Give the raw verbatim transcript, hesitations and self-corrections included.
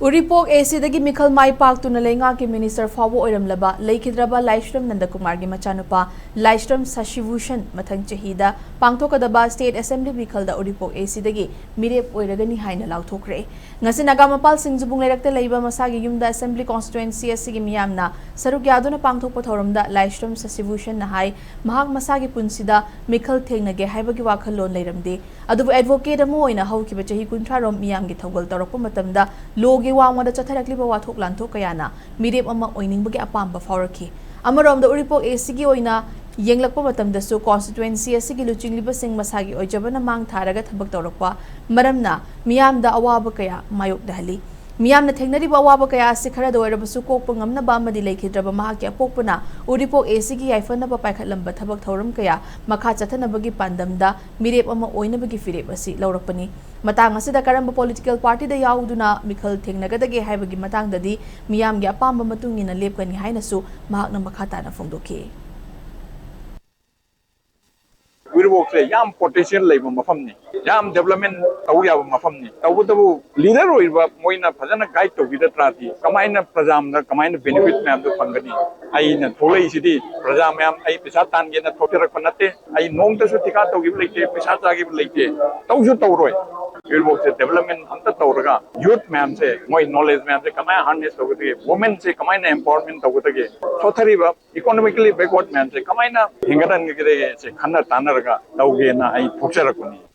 ꯎꯔꯤꯄꯣꯛ ꯑꯦ ꯁꯤꯗꯒꯤ ꯃꯤꯈꯜ ꯃꯥꯏ ꯄꯥꯛꯇꯨꯅ ꯂꯩꯉꯥꯛꯀꯤ ꯃꯤꯅꯤꯁꯇꯔ ꯐꯥꯎꯕ ꯑꯣꯏꯔꯝꯂꯕ ꯂꯩꯈꯤꯗ꯭ꯔꯕ ꯂꯥꯏꯁ꯭ꯔꯝ ꯅꯟꯗꯀꯨꯃꯥꯔꯒꯤ ꯃꯆꯥꯅꯨꯄꯥ ꯂꯥꯏꯁ꯭ꯔꯝ ꯁꯁꯤꯚꯨꯁꯟ ꯃꯊꯪ ꯆꯍꯤꯗ ꯄꯥꯡꯊꯣꯛꯀꯗꯕ ꯁ꯭ꯇꯦꯠ ꯑꯦꯁꯦꯝꯕ꯭ꯂꯤ ꯃꯤꯈꯜꯗ ꯎꯔꯤꯄꯣꯛ ꯑꯦ ꯁꯤꯗꯒꯤ ꯃꯤꯔꯦꯞ ꯑꯣꯏꯔꯒꯅꯤ ꯍꯥꯏꯅ ꯂꯥꯎꯊꯣꯛꯈ꯭ꯔꯦ꯫ ꯉꯁꯤ ꯅꯥꯒꯥꯃꯄꯥꯜ ꯁꯤꯡꯖꯕꯨꯡ ꯂꯩꯔꯛꯇ ꯂꯩꯕ ꯃꯁꯥꯒꯤ ꯌꯨꯝꯗ ꯑꯦꯁꯦꯝꯕ꯭ꯂꯤ ꯀꯣꯟꯁꯇꯤꯇ꯭ꯋꯦꯟꯁꯤ ꯑꯁꯤꯒꯤ ꯃꯤꯌꯥꯝꯅ ꯁꯔꯨꯛ ꯌꯥꯗꯨꯅ ꯄꯥꯡꯊꯣꯛꯄ ꯊꯧꯔꯝꯗ ꯂꯥꯏꯁ꯭ꯔꯝ ꯁꯁꯤꯚꯨꯁꯟꯅ ꯍꯥꯏ, ꯃꯍꯥꯛ ꯃꯁꯥꯒꯤ ꯄꯨꯟꯁꯤꯗ ꯃꯤꯈꯜ ꯊꯦꯡꯅꯒꯦ ꯍꯥꯏꯕꯒꯤ ꯋꯥꯈꯜꯂꯣꯟ ꯂꯩꯔꯝꯗꯦ꯫ ꯑꯗꯨꯕꯨ ꯑꯦꯗꯚꯣꯀꯦꯠ ꯑꯃ ꯑꯣꯏꯅ ꯍꯧꯈꯤꯕ ꯆꯍꯤ ꯀꯨꯟꯊ꯭ꯔꯥ ꯔꯣꯝ ꯃꯤꯌꯥꯝꯒꯤ ꯊꯧꯒꯜ ꯇꯧꯔꯛꯄ ꯃꯇꯝꯗ ꯂꯣꯒꯤ ꯋꯥꯡꯃꯗ ꯆꯠꯊꯔꯛꯂꯤꯕ ꯋꯥꯊꯣꯛ ꯂꯥꯟꯊꯣꯛ ꯀꯌꯥꯅ ꯃꯤꯔꯦꯞ ꯑꯃ ꯑꯣꯏꯅꯤꯡꯕꯒꯤ ꯑꯄꯥꯝꯕ ꯐꯥꯎꯔꯛꯈꯤ꯫ ꯑꯃꯔꯣꯝꯗ ꯎꯔꯤꯄꯣꯛ ꯑꯦ ꯁꯤꯒꯤ ꯑꯣꯏꯅ ꯌꯦꯡꯂꯛꯄ ꯃꯇꯝꯗꯁꯨ ꯀꯣꯟꯁꯇꯤꯇ꯭ꯋꯦꯟꯁꯤ ꯑꯁꯤꯒꯤ ꯂꯨꯆꯤꯡꯂꯤꯕꯁꯤꯡ ꯃꯁꯥꯒꯤ ꯑꯣꯏꯖꯕꯅ ꯃꯥꯡ ꯊꯥꯔꯒ ꯊꯕꯛ ꯇꯧꯔꯛꯄ ꯃꯔꯝꯅ ꯃꯤꯌꯥꯝꯗ ꯑꯋꯥꯕ ꯀꯌꯥ ꯃꯥꯌꯣꯛꯅꯍꯜꯂꯤ꯫ ꯃꯤꯌꯥꯝꯅ ꯊꯦꯡꯅꯔꯤꯕ ꯑꯋꯥꯕ ꯀꯌꯥ ꯑꯁꯤ ꯈꯔꯗ ꯑꯣꯏꯔꯕꯁꯨ ꯀꯣꯛꯄ ꯉꯝꯅꯕ ꯑꯃꯗꯤ ꯂꯩꯈꯤꯗ꯭ꯔꯕ ꯃꯍꯥꯛꯀꯤ ꯑꯄꯣꯛꯄꯅ ꯎꯔꯤꯄꯣꯛ ꯑꯦ ꯁꯤꯒꯤ ꯌꯥꯏꯐꯅꯕ ꯄꯥꯏꯈꯠꯂꯝꯕ ꯊꯕꯛ ꯊꯧꯔꯝ ꯀꯌꯥ ꯃꯈꯥ ꯆꯠꯊꯅꯕꯒꯤ ꯄꯥꯟꯗꯝꯗ ꯃꯤꯔꯦꯞ ꯑꯃ ꯑꯣꯏꯅꯕꯒꯤ ꯐꯤꯔꯦꯞ ꯑꯁꯤ ꯂꯧꯔꯛꯄꯅꯤ꯫ ꯃꯇꯥꯡ ꯑꯁꯤꯗ ꯀꯔꯝꯕ ꯄꯣꯂꯤꯇꯤꯀꯦꯜ ꯄꯥꯔꯇꯤꯗ ꯌꯥꯎꯗꯨꯅ ꯃꯤꯈꯜ ꯊꯦꯡꯅꯒꯗꯒꯦ ꯍꯥꯏꯕꯒꯤ ꯃꯇꯥꯡꯗꯗꯤ ꯃꯤꯌꯥꯝꯒꯤ ꯑꯄꯥꯝꯕ ꯃꯇꯨꯡ ꯏꯟꯅ ꯂꯦꯞꯀꯅꯤ ꯍꯥꯏꯅꯁꯨ ꯃꯍꯥꯛꯅ ꯃꯈꯥ ꯇꯥꯅ ꯐꯣꯡꯗꯣꯛꯈꯤ꯫ ꯎꯔꯤꯄꯣꯛꯁꯦ ꯌꯥꯝ ꯄꯣꯇꯦꯟꯁꯤꯌꯦꯜ ꯂꯩꯕ ꯃꯐꯝꯅꯤ, ꯌꯥꯝ ꯗꯦꯕꯂꯞꯃꯦꯟ ꯇꯧ ꯌꯥꯕ ꯃꯐꯝꯅꯤ꯫ ꯇꯧꯕꯇꯕꯨ ꯂꯤꯗꯔ ꯑꯣꯏꯔꯤꯕ ꯃꯣꯏꯅ ꯐꯖꯅ ꯒꯥꯏꯗ ꯇꯧꯕꯤꯗ ꯇꯥꯔꯗꯤ ꯀꯃꯥꯏꯅ ꯄ꯭ꯔꯖꯥꯗ ꯀꯃꯥꯏꯅ ꯕꯦꯅꯤꯐꯤꯠ ꯃꯌꯥꯝꯗꯣ ꯐꯪꯒꯅꯤ? ꯑꯩꯅ ꯊꯣꯛꯂꯛꯏꯁꯤꯗꯤ ꯄ꯭ꯔꯖꯥ ꯃꯌꯥꯝ, ꯑꯩ ꯄꯩꯁꯥ ꯇꯥꯟꯒꯦꯅ ꯊꯣꯛꯆꯔꯛꯄ ꯅꯠꯇꯦ, ꯑꯩ ꯅꯣꯡꯇꯁꯨ ꯊꯤꯀꯥ ꯇꯧꯈꯤꯕ ꯂꯩꯇꯦ, ꯄꯩꯁꯥ ꯆꯥꯈꯤꯕ ꯂꯩꯇꯦ, ꯇꯧꯁꯨ ꯇꯧꯔꯣꯏ꯫ ꯎꯔꯤꯄꯣꯛꯁꯦ ꯗꯦꯕꯂꯞꯃꯦꯟ ꯑꯝꯇ ꯇꯧꯔꯒ ꯌꯨꯠ ꯃꯌꯥꯝꯁꯦ ꯃꯣꯏ ꯅꯣꯂꯦꯖ ꯃꯌꯥꯝꯁꯦ ꯀꯃꯥꯏꯅ ꯍꯥꯔꯅꯦꯁ ꯇꯧꯒꯗꯒꯦ, ꯋꯨꯃꯦꯟꯁꯦ ꯀꯃꯥꯏꯅ ꯑꯦꯝꯄꯥꯋꯔꯃꯦꯟ ꯇꯧꯒꯗꯒꯦ, ꯁꯣꯠꯊꯔꯤꯕ ꯏꯀꯣꯅꯣꯃꯤꯀꯦꯂꯤ ꯕꯦꯛꯋꯥꯔꯗ ꯃꯌꯥꯝꯁꯦ ꯀꯃꯥꯏꯅ ꯍꯦꯟꯒꯠꯍꯟꯒꯗꯒꯦꯁꯦ ꯈꯟꯅ ꯇꯥꯟꯅꯔꯒ ꯇꯧꯒꯦꯅ ꯑꯩ ꯊꯣꯛꯆꯔꯛꯄꯅꯤ꯫